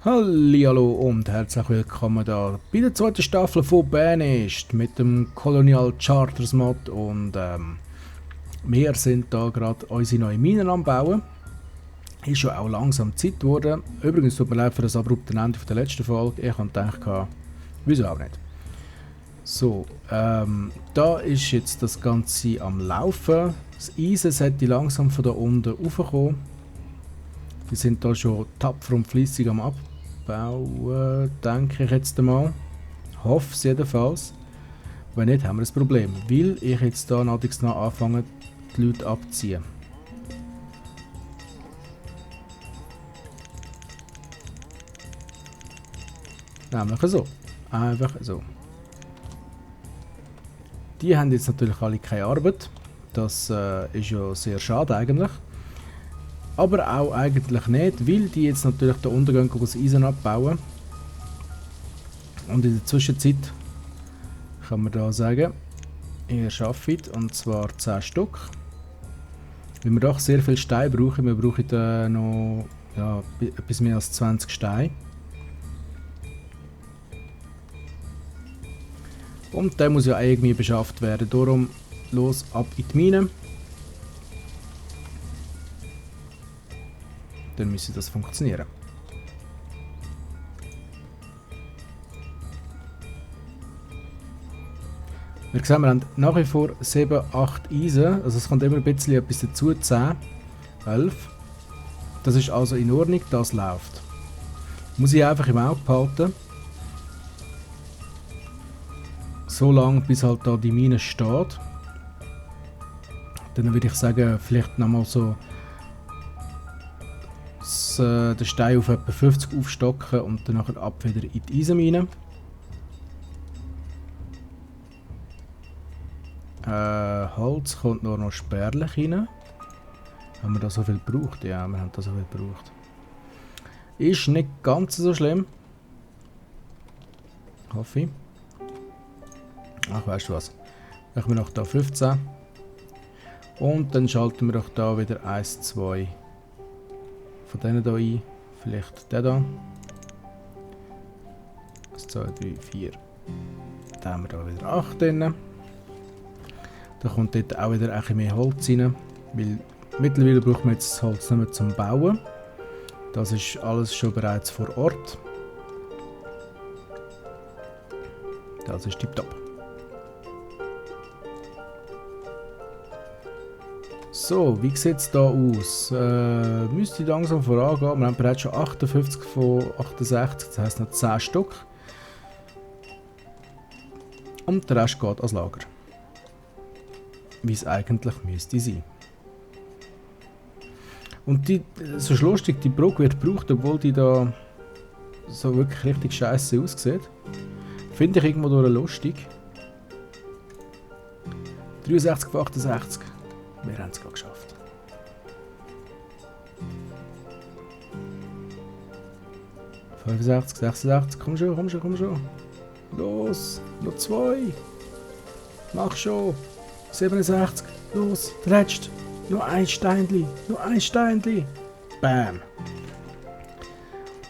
Hallihallo und herzlich willkommen da bei der zweiten Staffel von Banished mit dem Colonial Charters Mod und wir sind da gerade unsere neue Minen am bauen. Ist schon auch langsam Zeit geworden. Übrigens tut mir leid für das abrupte Ende der letzten Folge. Ich habe gedacht, wieso auch nicht. So, da ist jetzt das Ganze am Laufen. Das Eisen sollte langsam von da unten raufkommen. Die sind da schon tapfer und fleissig am Abbauen, denke ich jetzt einmal. Hoffe es jedenfalls. Wenn nicht, haben wir ein Problem. Weil ich jetzt da noch anfange, die Leute abzuziehen. Nämlich so. Einfach so. Die haben jetzt natürlich alle keine Arbeit. Das ist ja sehr schade eigentlich. Aber auch eigentlich nicht, weil die jetzt natürlich da unten gehen, das Eisen abbauen. Und in der Zwischenzeit kann man da sagen, ihr schafft, und zwar 10 Stück. Weil wir doch sehr viel Stein brauchen. Wir brauchen da noch etwas mehr als 20 Steine. Und der muss ja irgendwie beschafft werden. Darum los ab in die Mine. Dann müsste das funktionieren. Wir sehen, wir haben nach wie vor 7, 8 Eisen. Also es kommt immer ein bisschen etwas dazu. 10, 11. Das ist also in Ordnung, das läuft. Muss ich einfach im Auge behalten. So lange, bis halt da die Mine steht. Dann würde ich sagen, vielleicht nochmal so den Stein auf etwa 50 aufstocken und dann nachher ab wieder in die Eisenmine. Holz kommt nur noch spärlich rein. Haben wir da so viel gebraucht? Ja, wir haben da so viel gebraucht. Ist nicht ganz so schlimm. Hoffe ich. Ach, weißt du was? Machen wir noch da 15. Und dann schalten wir doch da wieder 1, 2 von denen hier ein. Vielleicht der da. 1, 2, 3, 4. Da haben wir da wieder 8 drin. Da kommt dort auch wieder ein bisschen mehr Holz rein. Weil mittlerweile braucht man jetzt das Holz nicht mehr zum Bauen. Das ist alles schon bereits vor Ort. Das ist tipptopp. So, wie sieht es da aus? Müsste langsam vorangehen. Wir haben bereits schon 58 von 68, das heisst noch 10 Stück. Und der Rest geht ans Lager. Wie es eigentlich müsste sein. Und so ist lustig, die Brücke wird gebraucht, obwohl die da so wirklich richtig scheiße aussieht. Finde ich irgendwo durch lustig. 63 von 68. Wir haben es gerade geschafft. $65, 86, komm schon. Los, noch 2. Mach schon. 67, los, der letzte. Nur ein Steinli. Bam.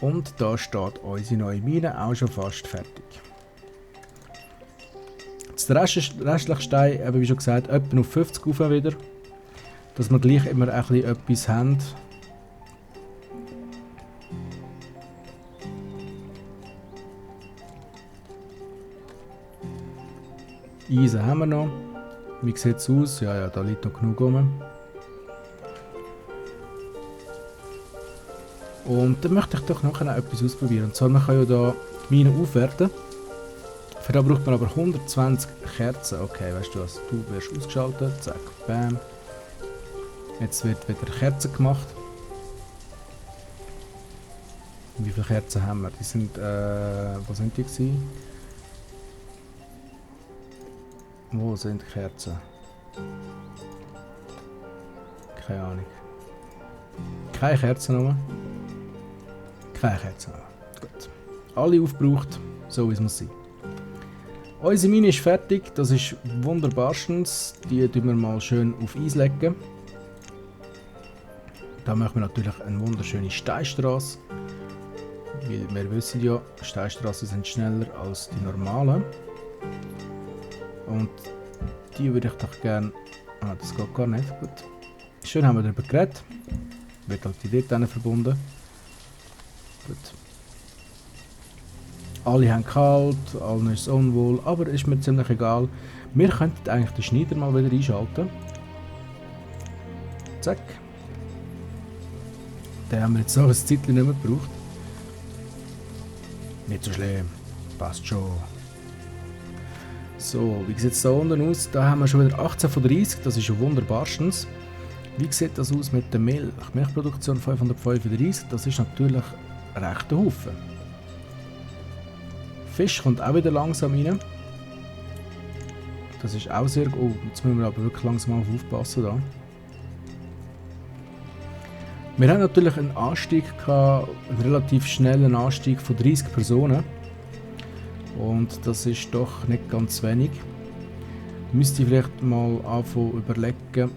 Und da steht unsere neue Mine auch schon fast fertig. Der restliche Stein, wie schon gesagt, etwa auf 50 rauf wieder. Dass wir gleich immer ein bisschen etwas haben. Eisen haben wir noch. Wie sieht es aus? Ja, da liegt noch genug rum. Und dann möchte ich doch nachher noch etwas ausprobieren. Und zwar, man kann ja da die Mine aufwerten. Für das braucht man aber 120 Kerzen. Okay, weißt du was? Du wirst ausgeschaltet. Zack, bam. Jetzt wird wieder Kerzen gemacht. Wie viele Kerzen haben wir? Die sind, wo sind die gewesen? Wo sind die Kerzen? Keine Ahnung. Keine Kerzen mehr. Keine Kerzen mehr. Gut. Alle aufgebraucht, so wie es muss sein. Unsere Mine ist fertig, das ist wunderbarstens. Die tun wir mal schön auf Eis legen. Da machen wir natürlich eine wunderschöne Steinstraße. Weil wir wissen ja, Steinstraßen sind schneller als die normalen. Und die würde ich doch gerne... Ah, das geht gar nicht. Gut. Schön haben wir darüber geredet. Wird halt die dort verbunden. Gut. Alle haben kalt, allen ist es unwohl, aber ist mir ziemlich egal. Wir könnten eigentlich den Schneider mal wieder einschalten. Zack. Den haben wir jetzt so ein Zeitchen nicht mehr gebraucht. Nicht so schlimm. Passt schon. So, wie sieht es da unten aus? Da haben wir schon wieder 18 von 30, das ist ja wunderbarstens. Wie sieht das aus mit der Milch? Milchproduktion 535, das ist natürlich ein rechter Haufen. Fisch kommt auch wieder langsam rein. Das ist auch sehr gut. Oh, jetzt müssen wir aber wirklich langsam aufpassen da. Wir haben natürlich einen Anstieg gehabt, einen relativ schnellen Anstieg von 30 Personen. Und das ist doch nicht ganz wenig. Müsste ich vielleicht mal anfangen überlegen,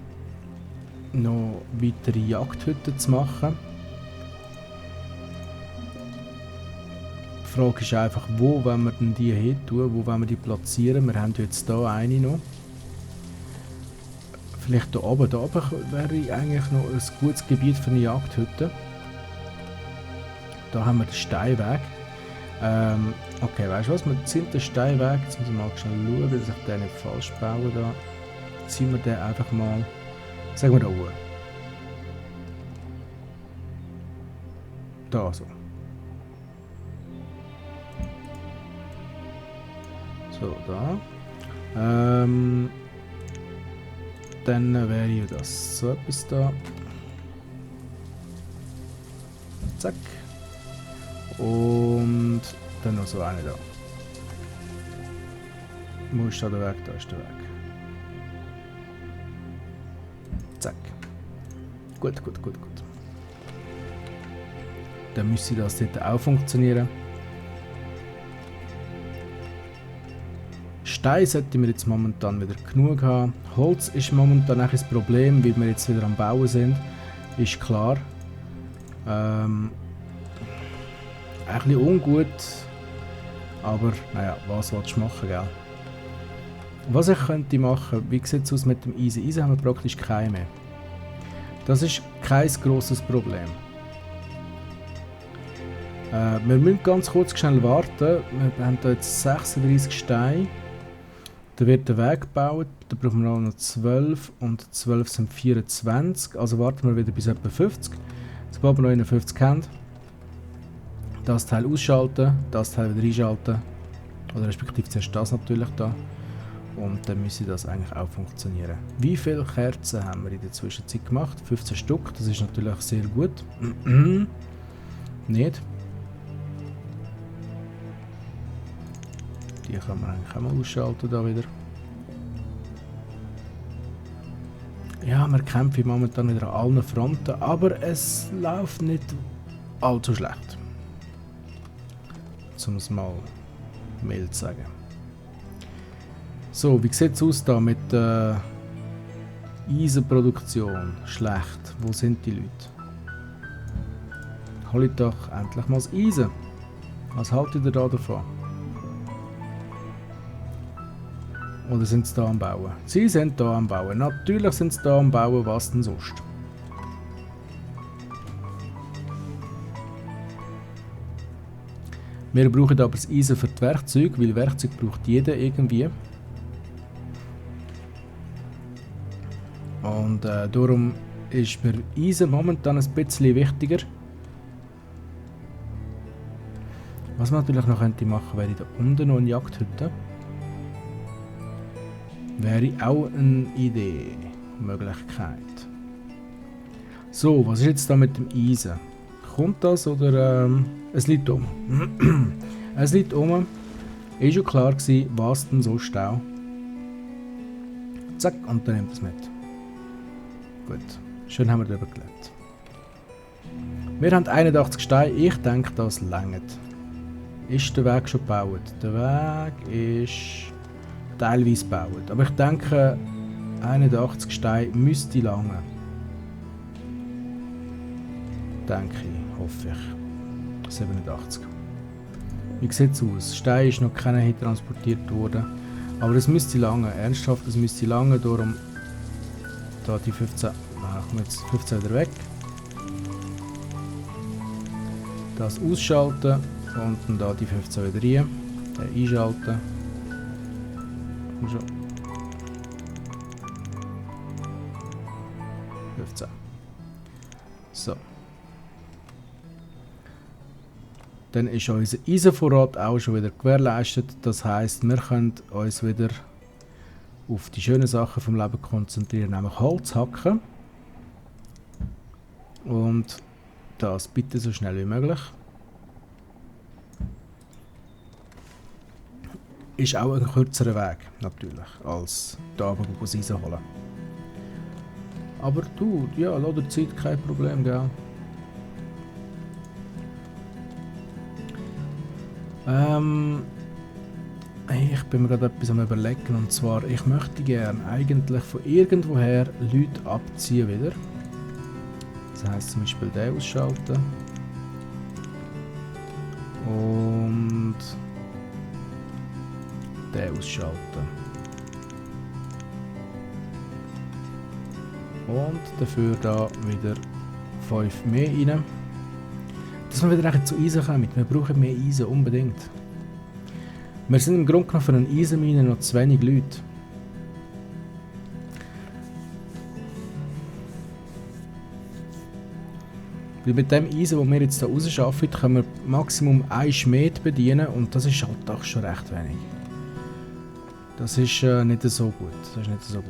noch weitere Jagdhütten zu machen. Die Frage ist einfach, wo wollen wir denn die hin tun, wo wollen wir die platzieren? Wir haben jetzt hier eine noch. Vielleicht hier oben wäre eigentlich noch ein gutes Gebiet für eine Jagdhütte. Da haben wir den Steinweg. Okay, weißt du was? Wir ziehen den Steinweg. Jetzt muss ich mal schnell schauen, dass ich den nicht falsch baue. Da ziehen wir den einfach mal. Sagen wir da oben. Da so. So, da. Dann wäre ja das so etwas da. Zack. Und dann noch so eine da. Wo ist da der Weg? Da ist der Weg. Zack. Gut. Dann müsste das dort auch funktionieren. Stein sollten wir jetzt momentan wieder genug haben. Holz ist momentan auch ein Problem, weil wir jetzt wieder am Bauen sind. Ist klar. Ein bisschen ungut. Aber naja, was willst du machen, gell? Was ich könnte machen, wie sieht es aus mit dem Eisen? Eisen haben wir praktisch keine mehr. Das ist kein grosses Problem. Wir müssen ganz kurz schnell warten. Wir haben hier jetzt 36 Steine. Da wird der Weg gebaut, da brauchen wir noch 12 und 12 sind 24, also warten wir wieder bis etwa 50. Sobald wir noch 51 haben, das Teil ausschalten, das Teil wieder einschalten, oder respektive zuerst das natürlich da, und dann müsste das eigentlich auch funktionieren. Wie viele Kerzen haben wir in der Zwischenzeit gemacht? 15 Stück, das ist natürlich sehr gut. Nicht? Die kann man eigentlich auch mal ausschalten da wieder. Ja, wir kämpfen momentan wieder an allen Fronten, aber es läuft nicht allzu schlecht. Um es mal mild zu sagen. So, wie sieht es aus da mit der Eisenproduktion? Schlecht. Wo sind die Leute? Hol ich doch endlich mal das Eisen. Was haltet ihr da davon? Oder sind sie da am Bauen? Sie sind da am Bauen. Natürlich sind sie da am Bauen, was denn sonst? Wir brauchen aber das Eisen für die Werkzeuge, weil Werkzeug braucht jeder irgendwie. Und darum ist mir Eisen momentan ein bisschen wichtiger. Was man natürlich noch machen könnte, wäre da unten noch eine Jagdhütte. Wäre auch eine Idee, Möglichkeit. So, was ist jetzt da mit dem Eisen? Kommt das oder es liegt um? Es liegt um. Ist schon klar gewesen, was denn so stau. Zack, und dann nimmt es mit. Gut, schön haben wir darüber gelernt. Wir haben 81 Steine, ich denke, das reicht. Ist der Weg schon gebaut? Der Weg ist teilweise gebaut, aber ich denke, 81 Steine müsste lange. Denke ich, hoffe ich. 87. Wie sieht es aus? Stein ist noch keiner hier transportiert worden. Aber es müsste lange. Ernsthaft, es müsste lange. Darum da die 15. Machen wir jetzt 15 wieder weg. Das ausschalten und dann da die 15 wieder rein. Den einschalten. Und schon. 15. So. Dann ist unser Eisenvorrat auch schon wieder gewährleistet. Das heisst, wir können uns wieder auf die schönen Sachen vom Leben konzentrieren, nämlich Holz hacken. Und das bitte so schnell wie möglich. Ist auch ein kürzerer Weg, natürlich, als da oben das Eisen holen. Aber du, ja, lass dir Zeit, kein Problem, gell? Ich bin mir gerade etwas am Überlegen, und zwar, ich möchte gerne eigentlich von irgendwoher Leute abziehen wieder. Das heisst zum Beispiel den ausschalten. Und den ausschalten. Und dafür da wieder 5 mehr rein. Dass wir wieder zu Eisen kommen. Wir brauchen mehr Eisen, unbedingt. Wir sind im Grunde genommen für eine Eisenmine noch zu wenig Leute. Weil mit dem Eisen, das wir jetzt hier rausschaffen, können wir Maximum 1 Schmied bedienen, und das ist halt doch schon recht wenig. Das ist nicht so gut. Das ist nicht so gut.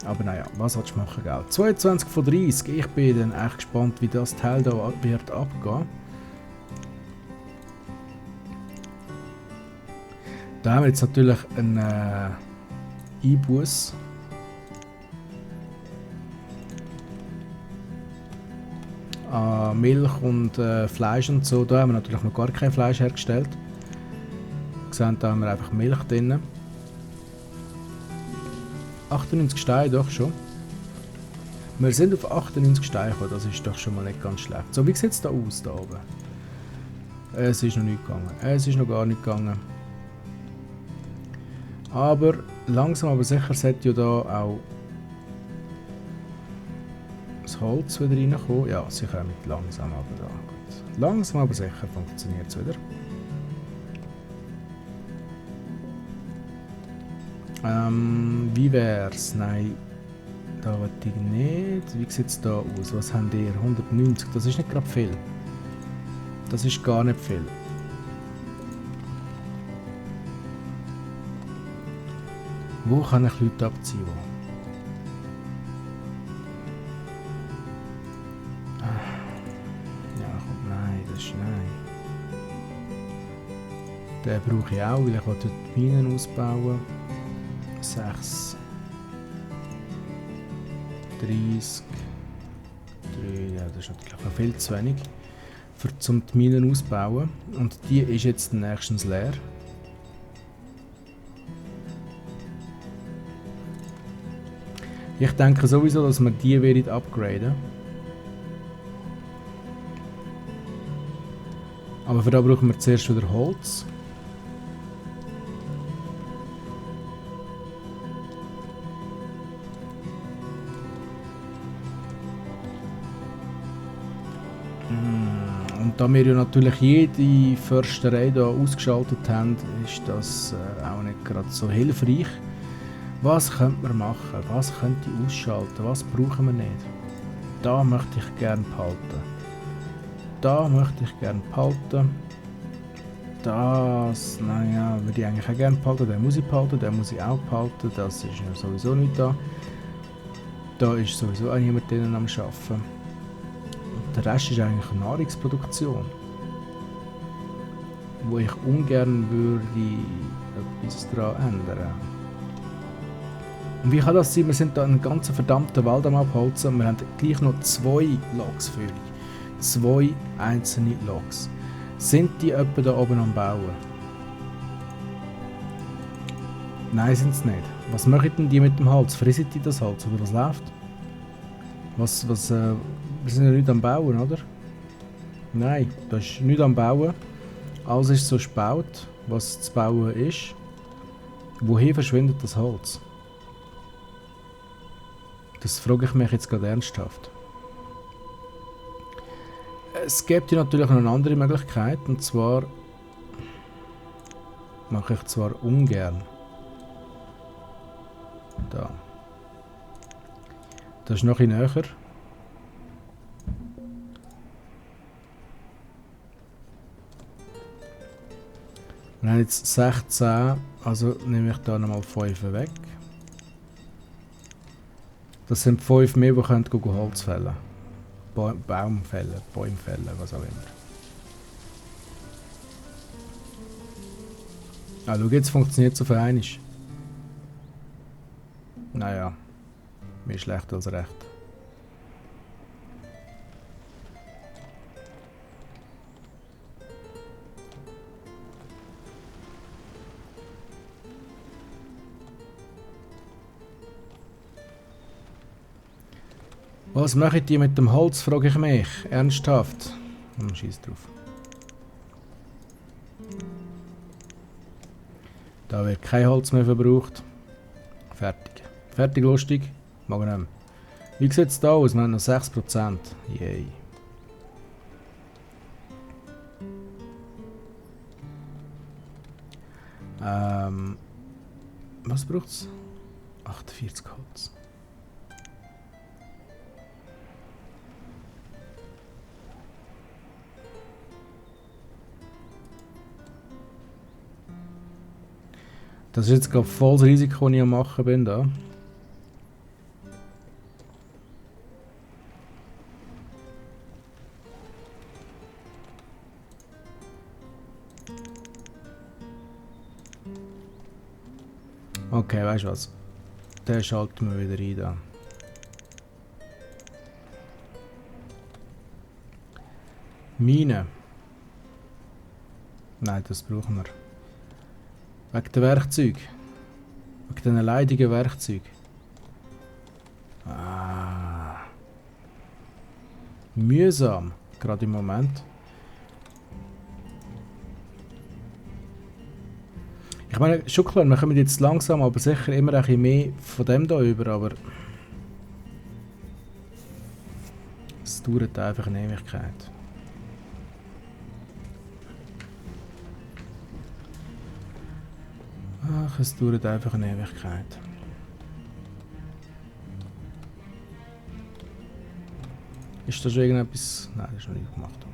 Aber naja, was willst du machen, gell? 22 von 30. Ich bin dann echt gespannt, wie das Teil da wird abgehen. Da haben wir jetzt natürlich einen Einbuß. Milch und Fleisch und so. Da haben wir natürlich noch gar kein Fleisch hergestellt. Ihr seht, da haben wir einfach Milch drin. 98 Steine, doch schon. Wir sind auf 98 Steine gekommen, das ist doch schon mal nicht ganz schlecht. So, wie sieht es da aus, da oben? Es ist noch nicht gegangen. Es ist noch gar nicht gegangen. Aber langsam aber sicher sollte ja da auch das Holz wieder reinkommen. Ja, sie kommen langsam aber da. Gut. Langsam aber sicher funktioniert es wieder. Wie wär's? Nein, da will ich nicht. Wie sieht es da aus? Was haben ihr? 190, das ist nicht gerade viel. Das ist gar nicht viel. Wo kann ich Leute abziehen? Ja, komm, nein, das ist nein. Den brauche ich auch, weil ich dort die Minen ausbauen. 6, 30, 3, ja, das ist natürlich noch viel zu wenig, um die Minen auszubauen. Und die ist jetzt nächstens leer. Ich denke sowieso, dass wir die werden upgraden. Aber für das brauchen wir zuerst wieder Holz. Und da wir ja natürlich jede Försterei hier ausgeschaltet haben, ist das auch nicht gerade so hilfreich. Was könnte man machen? Was könnte ich ausschalten? Was brauchen wir nicht? Da möchte ich gerne behalten. Da möchte ich gerne behalten. Das, naja, würde ich eigentlich auch gerne behalten. Den muss ich behalten, den muss ich auch behalten. Das ist ja sowieso nicht da. Da ist sowieso auch niemand drinnen am Arbeiten. Der Rest ist eigentlich eine Nahrungsproduktion, wo ich ungern würde etwas daran ändern. Und wie kann das sein? Wir sind da einen ganzen verdammten Wald am Abholzen und wir haben gleich noch 2 Loks für euch. 2 einzelne Loks. Sind die etwa da oben am Bauen? Nein, sind es nicht. Was machen denn die mit dem Holz? Fressen die das Holz oder was läuft? Wir sind ja nicht am Bauen, oder? Nein, da ist nichts am Bauen. Alles ist so gebaut, was zu bauen ist. Wohin verschwindet das Holz? Das frage ich mich jetzt gerade ernsthaft. Es gibt ja natürlich noch eine andere Möglichkeit, und zwar mache ich zwar ungern. Da. Das ist noch ein bisschen näher. Wir haben jetzt 16, also nehme ich da nochmal 5 weg. Das sind 5 mehr, die können Holz fällen. Baum fällen, Bäume fällen, was auch immer. Ah, schau, jetzt funktioniert es auf einmal. Naja, mehr schlecht als recht. Was machen die mit dem Holz, frage ich mich. Ernsthaft. Scheiß drauf. Da wird kein Holz mehr verbraucht. Fertig. Fertig, lustig. Mag ich nicht mehr. Wie sieht es da aus? Wir haben noch 6%. Yay. Was braucht es? 48 Holz. Das ist jetzt gerade voll das Risiko, das ich am machen bin da. Okay, weißt du was? Den schalten wir wieder ein da. Mine. Nein, das brauchen wir. Wegen den Werkzeug. Wegen den leidigen Werkzeug. Ah. Mühsam. Gerade im Moment. Ich meine, schon klar, wir kommen jetzt langsam, aber sicher immer ein bisschen mehr von dem da über, aber es dauert einfach eine Ewigkeit. Ach, es dauert einfach eine Ewigkeit. Ist da schon irgendetwas? Nein, das ist noch nicht gemacht worden.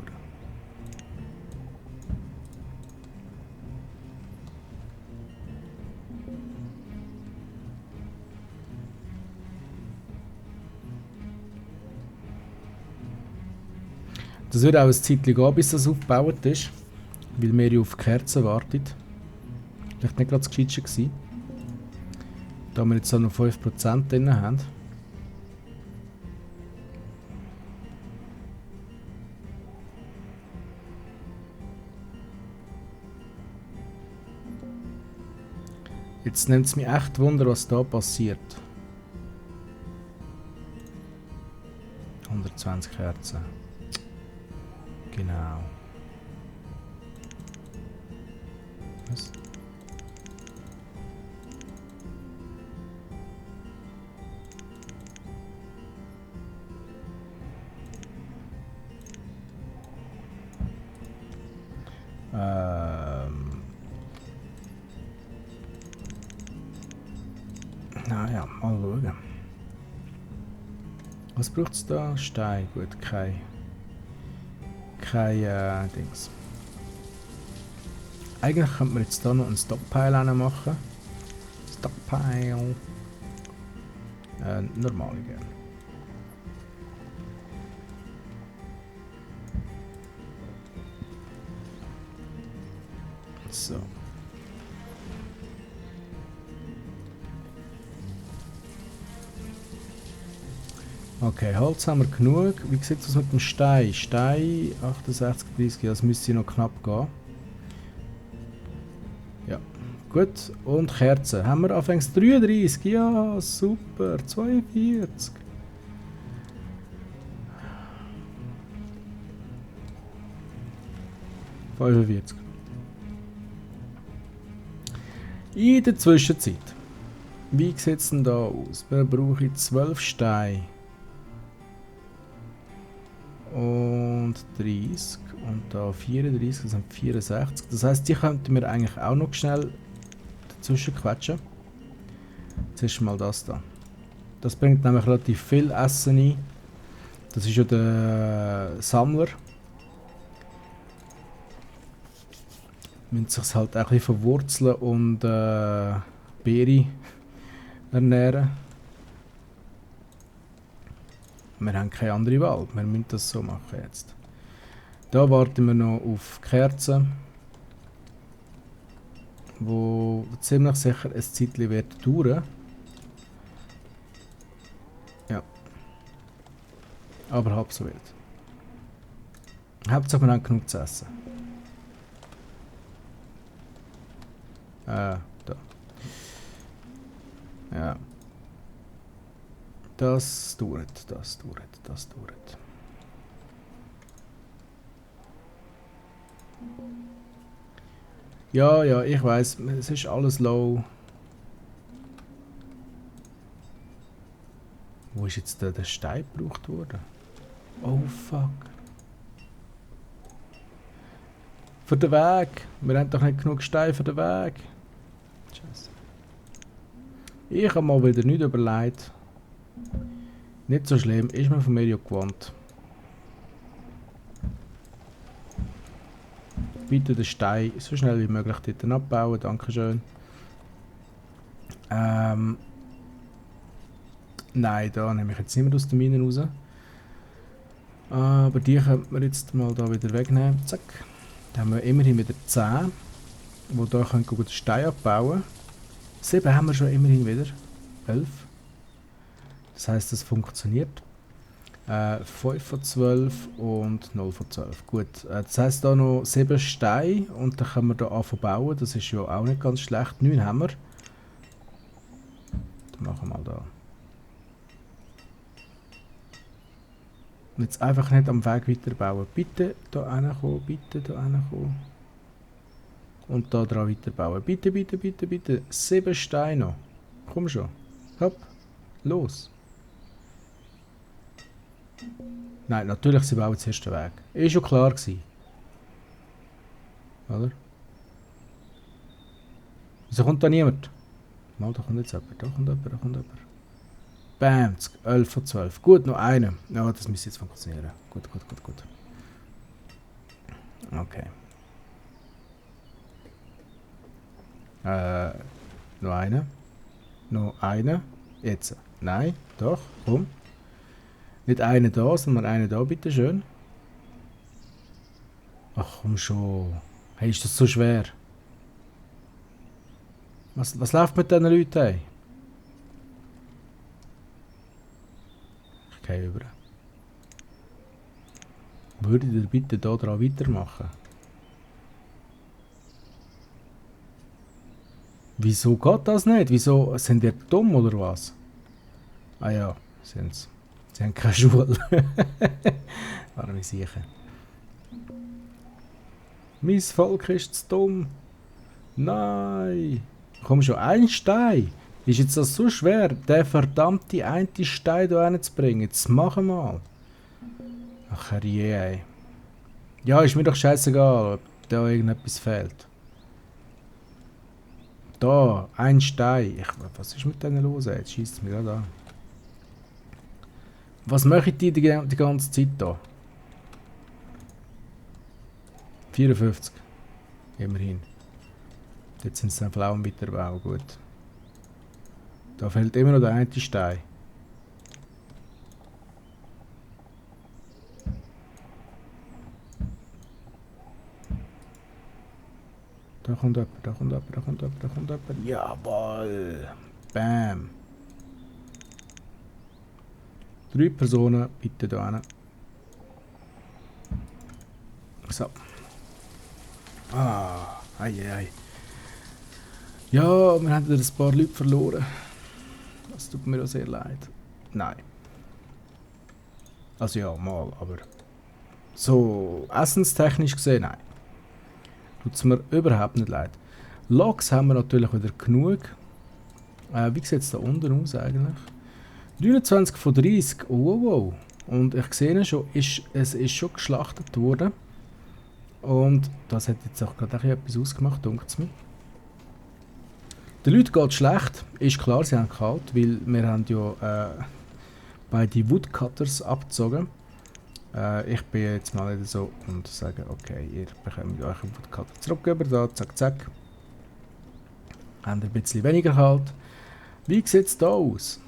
Das wird auch ein Zeitchen gehen, bis das aufgebaut ist, weil wir ja auf Kerzen warten. Vielleicht nicht gerade das Gescheitste gewesen. Da wir jetzt auch noch 5% drin haben. Jetzt nimmt es mich echt Wunder, was da passiert. 120 Kerzen. Genau. Was? Naja, mal schauen. Was braucht es da? Stein, gut, kein Dings. Eigentlich könnte man jetzt da noch einen Stockpile machen. Stockpile. Normal gerne. So. Okay, Holz haben wir genug. Wie sieht es aus mit dem Stein? Stein 68, 30, ja, das müsste noch knapp gehen. Ja, gut. Und Kerzen. Haben wir anfangs 33? Ja, super. 42. 45. In der Zwischenzeit. Wie sieht es denn da aus? Wir brauchen 12 Steine. Und 30. Und da 34, das sind 64. Das heisst, die könnten wir eigentlich auch noch schnell dazwischen quetschen. Zuerst mal das da. Das bringt nämlich relativ viel Essen ein. Das ist ja der Sammler. Müssen sich halt auch ein bisschen von Wurzeln und Beeren ernähren. Wir haben keine andere Wahl. Wir müssen das so machen jetzt. Da warten wir noch auf Kerzen, wo ziemlich sicher ein Zeitchen wird dauern. Ja. Aber halb so wild. Hauptsache wir haben genug zu essen. Da. Ja. Das dauert. Ja, ich weiß, es ist alles low. Wo ist jetzt der Stein gebraucht worden? Oh fuck. Für den Weg. Wir haben doch nicht genug Steine für den Weg. Scheiße. Ich habe mal wieder nichts überlegt. Nicht so schlimm, ist man von mir ja gewohnt. Bitte den Stein so schnell wie möglich dort abbauen, dankeschön. Nein, da nehme ich jetzt nicht mehr aus den Minen raus. Aber die könnten wir jetzt mal da wieder wegnehmen. Zack. Dann haben wir immerhin wieder 10, die hier können den Stein abbauen. 7 haben wir schon immerhin wieder. 11. Das heisst, das funktioniert. 5 von 12 und 0 von 12. Gut, das heisst da noch 7 Steine und dann können wir hier anfangen bauen. Das ist ja auch nicht ganz schlecht. 9 haben wir. Dann machen wir mal da. Jetzt einfach nicht am Weg weiterbauen. Bitte hier hinkommen, bitte hier hinkommen. Und da dran weiterbauen. Bitte, bitte, bitte, bitte. 7 Steine noch. Komm schon. Hopp. Los. Nein, natürlich, sie bauen zuerst den Weg. Ist schon klar gewesen. Oder? Wieso kommt da niemand? Mal, da kommt jetzt jemand. Da kommt jemand. Bam, 11 von 12. Gut, noch einer. Ja, das müsste jetzt funktionieren. Gut. Okay. Noch einer. Noch einer. Jetzt. Nein, doch, komm. Nicht einer da, sondern einer da, bitteschön. Ach komm schon. Hey, ist das so schwer? Was läuft mit diesen Leuten? Hey? Ich gehe über. Würdet ihr bitte da dran weitermachen? Wieso geht das nicht? Wieso sind ihr dumm oder was? Ah ja, sind's. Sie haben keine Schule. War mir sicher. Mein Volk ist zu dumm. Nein. Komm schon, ein Stein. Ist jetzt das so schwer, den verdammten einen Stein hier hinzubringen? Jetzt machen wir mal. Ach herrje, ey. Ja, ist mir doch scheißegal, ob da irgendetwas fehlt. Da, ein Stein. Was ist mit denen los? Jetzt schießt es mir gerade an. Was machen die ganze Zeit da? 54. Immerhin. Jetzt sind es dann Pflaumen weiterbauen. Gut. Da fehlt immer noch der eine Stein. Da kommt jemand. Jawohl. Bam. 3 Personen, bitte da hin. So. Ei. Ja, wir haben ein paar Leute verloren. Das tut mir auch sehr leid. Nein. Also ja, mal, aber so essenstechnisch gesehen, nein. tut es mir überhaupt nicht leid. Logs haben wir natürlich wieder genug. Wie sieht es da unten aus eigentlich? 29 von 30. Oh, wow. Und ich sehe schon, es ist schon geschlachtet worden. Und das hat jetzt auch gerade etwas ausgemacht, denkt es mir. Den Leuten geht es schlecht. Ist klar, sie haben kalt, weil wir haben ja beide Woodcutters abgezogen. Ich bin jetzt mal wieder so und sage, okay, ihr bekommt euren Woodcutter zurückgeben, da, zack, zack. Habt ein bisschen weniger kalt. Wie sieht es da aus?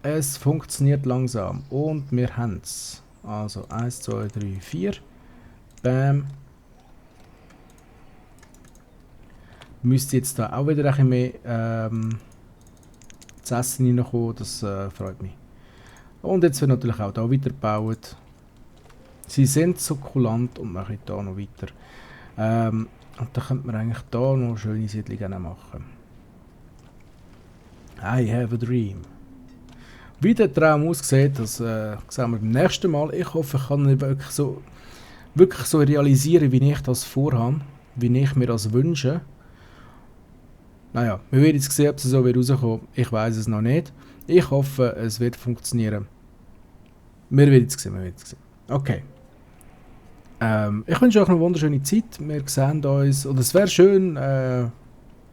Es funktioniert langsam und wir haben es. Also 1, 2, 3, 4. Bam. Müsste jetzt da auch wieder ein bisschen mehr zu essen reinkommen, das freut mich. Und jetzt wird natürlich auch da weitergebaut. Sie sind sukkulent und machen da noch weiter. Und da könnte man eigentlich da noch schöne Siedlungen machen. I have a dream. Wie der Traum aussieht, das sehen wir beim nächsten Mal. Ich hoffe, ich kann ihn wirklich so realisieren, wie ich das vorhabe, wie ich mir das wünsche. Naja, wir werden jetzt sehen, ob es so rauskommt. Ich weiß es noch nicht. Ich hoffe, es wird funktionieren. Wir werden es sehen, Okay. Ich wünsche euch eine wunderschöne Zeit. Wir sehen uns. Und es wäre schön,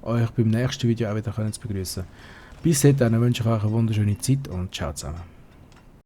euch beim nächsten Video auch wieder zu begrüßen. Bis dahin wünsche ich euch eine wunderschöne Zeit und ciao zusammen.